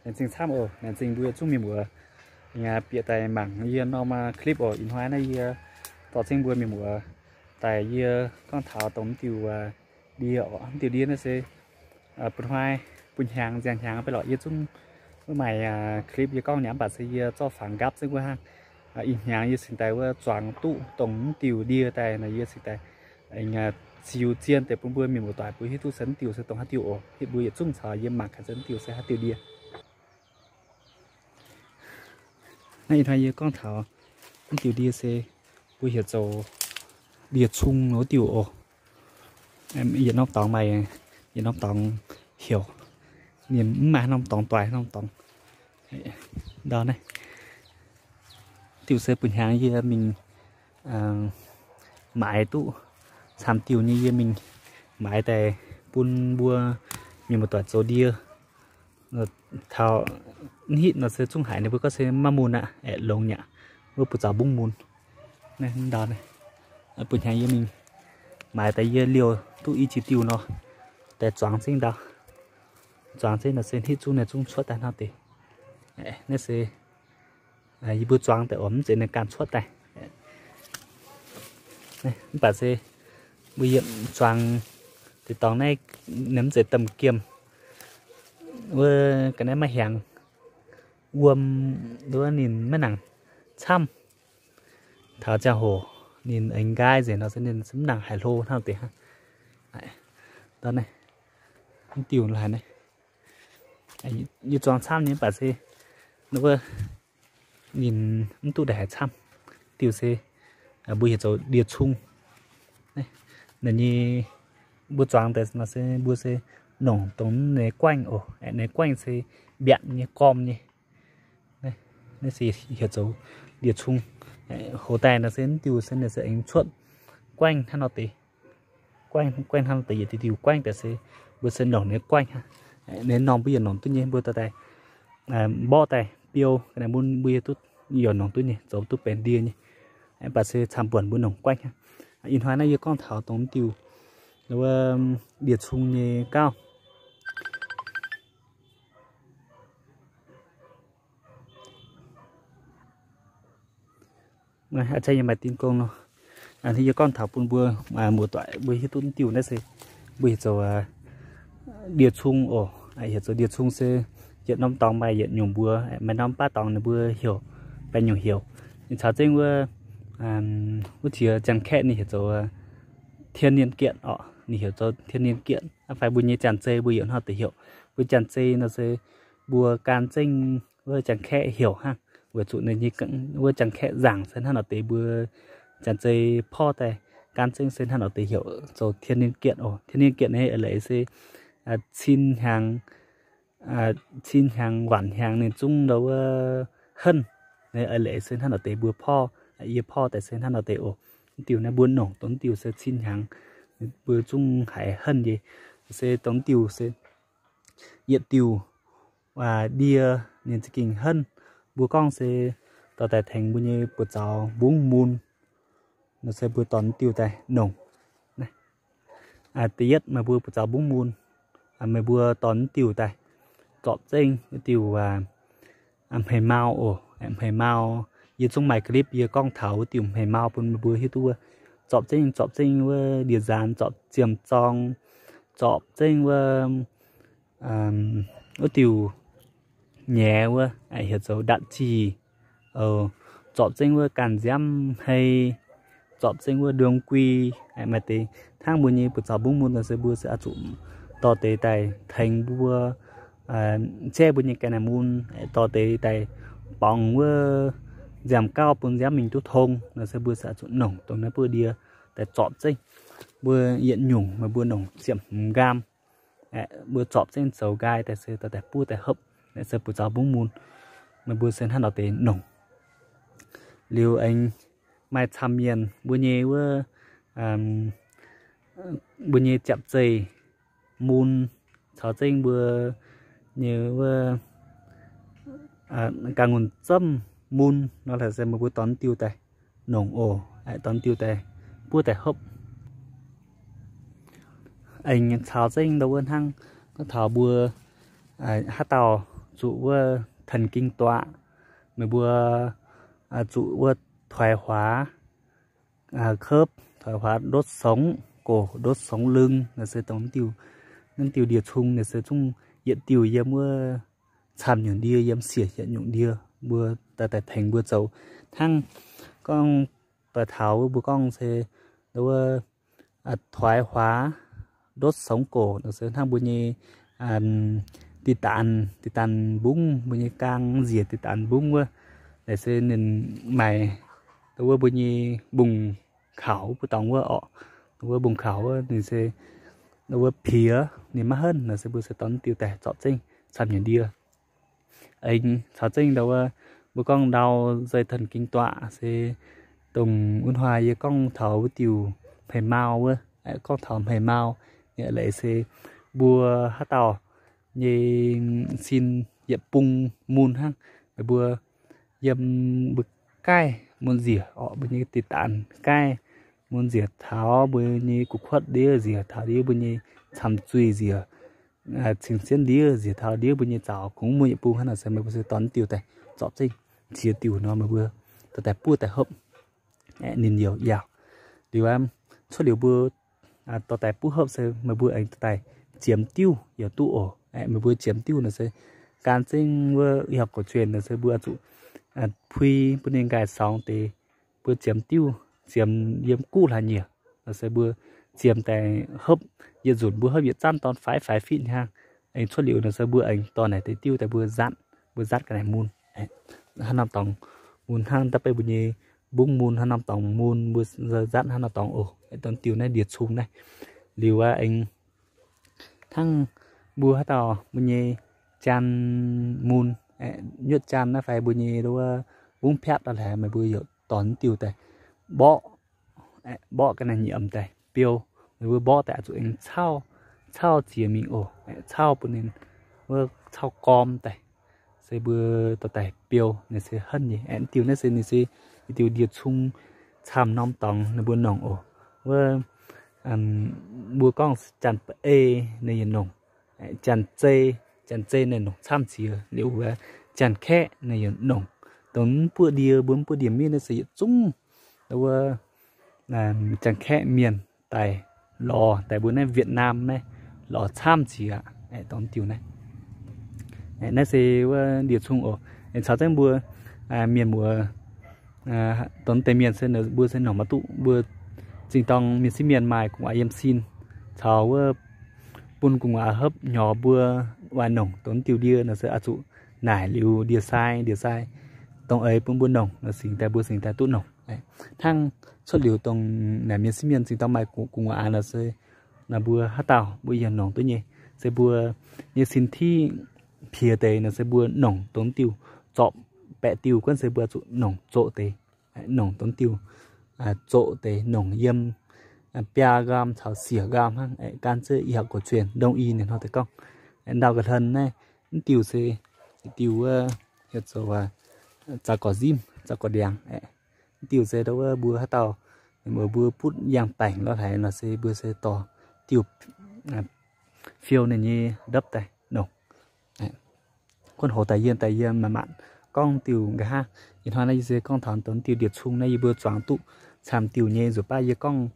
laengz zingh camv oc. Laengz zingh mbuo yietc zungv mienh muoz bieqc daaih mangc yie norm clip oc. Ih hnoi naaiv yie dorh zengv mbuo mienh muoz daaih yie gorngv taux dongh mv diuh ndie oc. Mv diuh ndie naaiv se bun hnoi, bun hnyangx, nziang hnyangx beiv lorqc yie zungv wuov maaih clip yie gorngv nyei, mv baac se yie zorqv fangx nqaapv zengv wuov hnangv. Ih hnyangx yie cingx daaih wuov zuangx duqv dongh mv diuh ndie daaih nor, yie cingx daaih ziux zien deix bun mbuo mienh muoz-doic mbuo hiuv duqv se mv diuh se dongh haaix diuh oc. Hitv mbuo yietc zungv caux yie mangc gaax se mv diuh se haaix diuh ndie. Naaiv ih hnoi yie gorngv taux mv diuh ndie se mbuo heuc zoux ndie-cung wuov diuh oc. Yietc norm dorngx maaih, yietc norm dorngx heuc, ninh mv maaih haaix norm dorngx doix haaix norm dorngx. Ndau naaiv diuh se bun hnyangx yie mingh maaiz duqv camv diuh nyei, yie mingh maaiz daaih bun mbuo mienh muoz-doic zoux ndie. Taux hitv nor se zungv haiz ninh mbuo gorngv se maiv mun aqv, aeqv, longx nyaqc, wuov buoz-zaux mbungv mun. Ndau naaiv bun hnyangx yie mingh maaiz daaih yie liouh duqv i jiex diuh nor, daaih zuangx zengv ndau. Zuangx zengv nor se hitv zungv naaiv zungv cuotv daaih hnangv deix. Naaiv se yie mbuo zuangx daaih oc, mv zeiz ninh ganh cuotv daaih. Mv baac se mbuo yiem zuangx deix dorngx naaiv, ninh mv zeiz domh giemh. Wuov ga'naaiv maiv hiaangx, wuom, wuov ninh maiv nangc camv. Taux ziangh hoc ninh aengx nqaai nzengc nor se ninh mv nangc haaix hlo hnangv deix hnangv. Mv diuh haaix, yie zuangx camv nyei mv baac se wuov ninh mv duqv ndaaih haaix camv. Diuh se mbuo heuc zoux ndie-cung. Ninh nyei mbuo zuangx daaih nor se mbuo se nongc dongh naaiv guaengv oc. Naaiv guaengv se mbiaatc nyei, gormh nyei. Naaiv se heuc zoux ndie-cung. Hoz daaih nor se mv diuh se ninh se aengx cuotv guaengv hnangv nor deix. Guaengv, guaengv hnangv nor deix yietc diuh diuh guaengv daaih se mbuo se nongc ninh guaengv hnangv. Ninh norm mbuo yaac nongc duqv nyei, mbuo dorh daaih mborqv daaih biou ga'naaiv mun mbuo yaac duqv, yaac nongc duqv nyei, zoux duqv benx ndie nyei. Mv baac se camv buonc mbuo nongc guaengv hnangv. Ih hnoi naaiv yie gorngv taux dongh mv diuh wuov ndie-cung nyei gauh. Aa, yie maaih din gong nor, yie gorngv taux bun mbuo muoz-doic mbuo hiuv duqv mv diuh naaiv se mbuo heuc zoux ndie-cung oc. Heuc zoux ndie-cung se yietc norm dorngx maaih yietc nyungc mbuox, maaih norm baav dorngx ninh mbuo heuc baeqc nyungc heuc. Ninh caux zengv wuov, wuov qiex Janx-Kaeqv ninh heuc zoux thiên niên kiện oc, ninh heuc zoux thiên niên kiện. Fai mbuo nyei Janx-Zei mbuo yaac hnangv deix heuc. Mbuo Janx-Zei nor se mbuo gan zengv wuov Janx-Kaeqv heuc hnangv, weic zuqc ninh nyei wuov Janx-Kaeqv nzaangc se hnangv nor deix, mbuo Janx-Zei porv daaih gan zengv se hnangv nor deix heuc zoux 天命kiện oc. 天命件 naaiv leiz se cin hnyangx, cin hnyangx waanc hnyangx ninh zungv ndau wuov henv. Leiz se hnangv nor deix mbuo porv, yie porv daaih se hnangv nor deix oc. Mv diuh naaiv mbuo nongc dongh mv diuh se cin hnyangx mbuo zungv haiz henv nyei. Se dongh mv diuh se yietc diuh ndie ninh za'gengh henv. Mbuo gorngv se dorh daaih tengx mbuo nyei buoz-zaux mbungv mun nor se mbuo dorh mv diuh daaih nongc. Da'yietv meih mbuo buoz-zaux mbungv mun, meih mbuo dorh mv diuh daaih zorpc zengv wuov diuh hmei mau oc, hmei mau. Yie zungv maaih clip yie gorngv taux wuov diuh hmei mau bun meih mbuo hiuv duqv wuov. Zorpc zengv, zorpc zengv wuov ndie-nzaanx, zorpc ziemh zorng, zorpc zengv wuov, wuov diuh nyei wuov, heuc zoux ndatc jih. Zorpc zengv wuov ganh nziaamv hei, zorpc zengv wuov ndong gui, maaih deix hnangv mbuo nyei buoz-zaux mbungv mun nor se mbuo se oix zuqc dorh deix daaih tengx mbuo, jaiv mbuo nyei ga'naaiv mun, dorh deix daaih borngz wuov nziaamv-gauv bun nziaamv mingh duqv tong nor se mbuo se oix zuqc nongc dongh naaiv buov ndie daaih zorpc zengv. Mbuo yietc nyungc meih mbuo nongc ziepc hmz nqaam, mbuo zorpc zengv zoux nqaai daaih se dorh daaih buov daaih hopv, se buoz-zaux mbungv mun. Meih mbuo se hnangv nor deix nongc. Liuz aengx maaih camv mienh mbuo nyei wuov, mbuo nyei ziapc zeih mun, caux zengv mbuo nyei wuov ganh ngunc zemv mun nor, se meih mbuo dorh mv diuh daaih nongc oc, dorh mv diuh daaih buov daaih hopv. Aengx caux zengv ndau wuov hnangv, gorngv taux mbuo haaix dauh zuqc wuov thần kinh tọa, meih mbuo zuqc wuov ถอยขวา, khớp, ถอยขวา, đốt sống cổ, đốt sống lưng, naaiv se dongh diuh, naaiv diuh ndie-cung naaiv se zungv yietc diuh yiem wuov camv nyungc ndie, yiem siec yietc nyungc ndie, mbuo daaih tengx mbuo zoux. Hnangv gorngv doix taux wuov mbuo gorngv se wuov ถอยขวา, đốt sống cổ, naaiv se hnangv mbuo nyei diqc daanz, diqc daanz mbungv, mbuo nyei gaang nziex diqc daanz mbungv wuov, naaiv se ninh maaiz wuov mbuo nyei mbungv kaux mbuo dorngx wuov orqc, wuov mbungv kaux wuov ninh se wuov piex ninh maiv henv, naaiv se mbuo se dorh diuh daaih zorpc zengv camv nyungc ndie. Aengx caux zengv ndau wuov mbuo gorngv ndau dây thần kinh tọa se dongh wuov hnoi yie gorngv taux wuov diuh hmei mau wuov, gorngv taux hmei mau, leiz se mbuo haaix dauh nyei sin yietc bung mun hnangv, meih mbuo yiem mbuo gaih mun nziex orqc, mbuo nyei diqc daanz gaih mun nziex taux mbuo nyei gu'kuotv ndiev nziex taux ndiev mbuo nyei camv zuih nziex, cing sienv ndiev nziex taux ndiev mbuo nyei zaux kungx mun yietc bung hnangv naaiv se meih mbuo se dorh diuh daaih zorpc zengv ziex diuh nor meih mbuo dorh daaih buov daaih hopv, ninh youc yaauc. Liuz cuotv liuz mbuo dorh daaih buov hopv se meih mbuo aengx dorh daaih ziemx diuv youc duqv oc. Meih mbuo ziemx diuv naaiv se gan zengv wuov y học cổ truyền naaiv se mbuo zuqc pui bun ninh nqaai sorngx deix, mbuo ziemx diuv, ziemx yiem guv hlaax nyieqc, naaiv se mbuo ziemx daaih hopv yietc nzunc mbuo hopv yietc zanv dorn faix faix fitv hnangv. Aengx cuotv liuz naaiv se mbuo aengx dorh naaic deix diuv daaih mbuo nzatv, mbuo nzatv ga'naaiv mun. Hnangv norm dorngx mun hnangv da'beiv mbuo nyei mbungv mun hnangv norm dorngx mun mbuo nzatv hnangv norm dorngx oc. Dongh diuh naaiv ndie-cung naaiv. Liuz aqv aengx hnangv mbuo haaix dauh mbuo nyei jaan mun, nyuotv jaan naaiv fai mbuo nyei wuov mbungv piatv lorh haic, meih mbuo youc dorh diuh daaih mborqv, mborqv ga'naaiv nyiemc daaih biou. Meih mbuo mborqv daaih zuqc aengx cauv, cauv ziex mingh oc, cauv bun ninh wuov cauv gorm daaih, se mbuo dorh daaih biou ninh se henv nyei. Aengx diuh naaiv se ninh se diuh ndie-cung camv norm dorngx ninh mbuo nongc oc. Wuov mbuo gorngv janx-ba'ei ninh yaac nongc, janx-zei, janx-zei ninh nongc camv ziex liuz wuov janx-kaeqv ninh yaac nongc. Dongh mv buoqv ndie, mbuo mv buoqv ndie-miev naaiv se yietc zungv wuov janx-kaeqv mienh daaih lorz daaih mbuo naaiv Việt Nam naaiv lorz camv ziex aqv. Dongh diuh naaiv, naaiv se wuov ndie-cung oc. Aengx caux zengv mbuo mienh muoz dongh deix mienh se mbuo se nongc maiv duqv, mbuo zingh dorng mienh sieqv mienh maaih gu'nguaaz yiem sin caux wuov bun gu'nguaaz hopv nyorx mbuo oix nongc dongh diuh ndie nor se oix zuqc naaic liuz ndie-sai, ndie-sai dongh eix bun mbuo nongc nor singx daaih mbuo singx daaih duqv nongc. Hnangv cuotv liuz dongh naaic mienh sieqv mienh zingh dorng maaih gu'nguaaz nor se nor mbuo haaix dauh mbuo yaac nongc duqv nyei. Se mbuo nyei sin tiqv piex deix nor se mbuo nongc dongh diuh zorpc baeqc diuh guonv se mbuo zuqc nongc zoqc deix, nongc dongh diuh zoqc deix nongc yiem biaa nqaam caux siec nqaam hnangv. Gan ziex y học cổ truyền, Đông y ninh hnoi deix gorngv ndau ga'hlen naaiv, mv diuh se diuh wuov hietv zoux zaux gorx nzimv, zaux gorx ndiangx. Mv diuh se ndau wuov mbuo haaix dauh mbuo butv yangh baengc lorh haic nor se mbuo se dorh diuh fiou ninh nyei ndopv daaih nongc. Kuonv hoz daaih yiem daaih yiem maanc maanc gorngv diuh nqa'haav. Ih hnoi naaiv yie se gorngv taux dongh diuh ndie-cung naaiv yie mbuo zuangx duqv camv diuh nyei nzuqc baav yie gorngv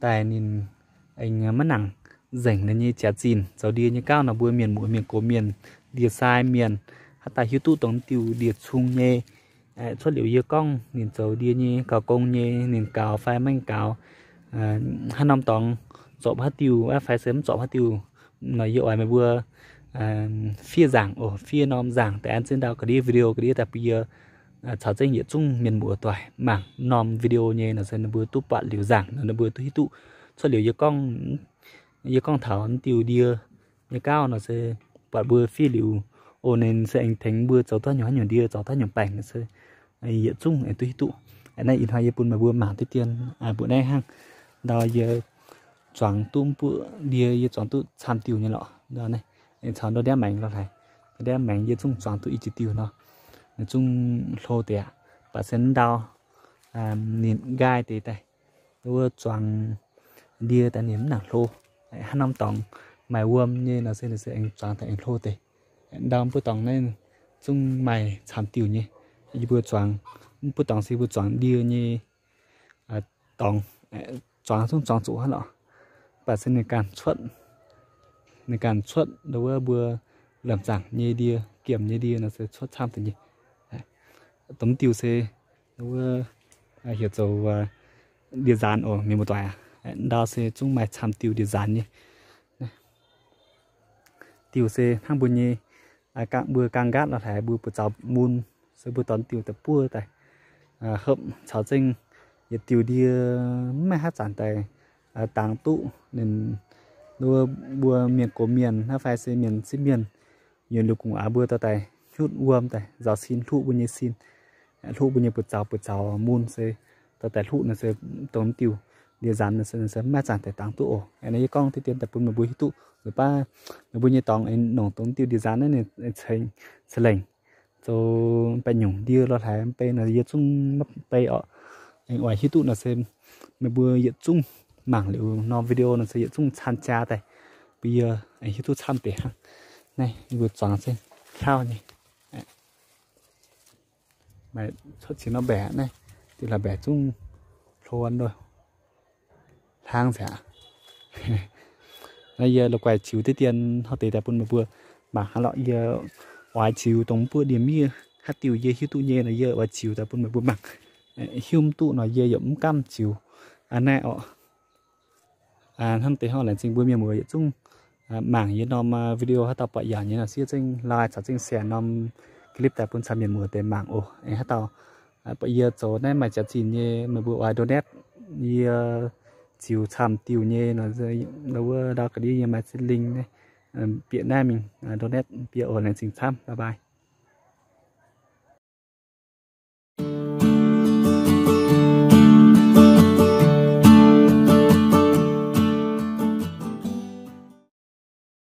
daaih ninh aengx maiv nangc nzengc ninh nyei jaax-zinh zoux ndie nyei gauv nor mbuo mienh muoz mienh gox mienh ndie-sai mienh haaix dauh hiuv duqv dongh diuh ndie-cung nyei cuotv liuz yie gorngv ninh zoux ndie nyei gaux gong nyei ninh gaux fai maiv gaux, haaix norm dorngx zorpc haaix diuh fai se mv zorpc haaix diuh nor yie oix meih mbuo fiev nzaangc oc, fiev norm nzaangc daaih an ziex ndau ga'ndiev video ga'ndiev daaih bun yie caux zengv yietc zungv mienh muoz doic mangc norm video nyei nor se ninh mbuo duqv buatc liuz nzaangc nor ninh mbuo duqv hiuv duqv. Cuotv liuz yie gorngv, yie gorngv taux diuh ndie nyei gauv nor se buatc mbuo fiev liuz oc ninh se aengx tengx mbuo zoux daaih nyungc haaix nyungc ndie zoux daaih nyungc baengc nor se yietc zungv aengx duqv hiuv duqv. Naaiv ih hnoi yie bun meih mbuo mangc diqv dien mbuo naaiv hnangv. Ndau yie zuangx duqv mv buoqv ndie yie zuangx duqv camv diuh nyei lorqc. Ndau naaiv caux ndau ndiangv maengx lorh haic, ndau ndiangv maengx yie zungv zuangx duqv i jiex diuh nor, zungv hlo deix aqv. Baac se ndau ninh nqaai deix daaih, wuov zuangx ndie daaih ninh mv nangc hlo. Haaix norm dorngx maaih wuom nyei nor se ninh se aengx zuangx daaih aengx hlo deix. Ndau mv buov dorngx naaiv zungv maaih camv diuh nyei. Yie mbuo zuangx, mv buov dorngx se yie mbuo zuangx ndie nyei dorngx, zuangx zungv zuangx zuqc hnangv lorqc. Mv baac se ninh ganh cuotv, ninh ganh cuotv ndo wuov mbuo lamh zaangc nyei ndie, giemh nyei ndie nor se cuotv camv deix nyei. Dongh diuh se wuov heuc zoux ndie nzaanx oc, mienh muoz-doic aac. Ndau se zungv maaih camv diuh ndie nzaanx nyei. Diuh se hnangv mbuo nyei, mbuo gaang nqaatv lorh haic mbuo buoz-zaux mun, se mbuo dorh diuh daaih buov daaih, hopv caux zengv yietc diuh ndie mv maaih haaix zanc daaih dangx duqv ninh. Mbuo mienh gox mienh hnangv fai se mienh sieqv mienh, yunh liuz gu'nguaaz mbuo dorh daaih hnyutv wuom daaih nzaaux sin, hluqv mbuo nyei sin, hluqv mbuo nyei buoz-zaux, buoz-zaux mun se dorh daaih hluqv nor se dongh diuh ndie nzaanx nor se mv maaih zanc daaih dangx duqv oc. Aeqv, yie gorngv diqv dien daaih bun meih mbuo hiuv duqv. Liuz baav meih mbuo nyei dorngx aengx nongc dongh diuh ndie nzaanx naaiv ninh ceix lengc zoux baeqc nyungc ndie lorh haic, mv bei nor yie zungv maiv bei orqc. Aengx oix hiuv duqv nor se meih mbuo yietc zungv mangc liuz norm video nor se yietc zungv caan jaa daaih bun yie aengx hiuv duqv camv deix hnangv. Naaiv yie mbuo zuangx se kauv nyei. Maaih cuotv cingx norm mbaeqc naaiv, diuh la'mbaeqc zungv hlo ndoh hlang nzengc aqv. Naaiv yie la'guaih ziux diqv dien hnangv deix daaih bun meih mbuo mangc hnangv lorqc. Yie oix ziux dongh mv buov ndie-miev haaix diuh yie hiuv duqv nyei nor yie oix ziux daaih bun meih mbuo mangc. Hiuv mv duqv nor yie yaac mv gamh ziux. Naaiv orqc, hnangv deix hnangv laengz zingh mbuo mienh muoz yietc zungv mangc yie norm video haaix dauh buatc yaac nyei nor siev zengv like caux zengv share norm clip daaih bun caux mienh muoz deix mangc oc. Aengx haaix dauh buatc yie zoux naaiv maaih jaax-zinh nyei, meih mbuo oix donate yie ziux camv diuh nyei nor, wuov ndau ga'ndiev yie maaih zinh link naaiv, bieqc naaiv mingh donate bun yie oc. Laengz zingh camv, bye bye.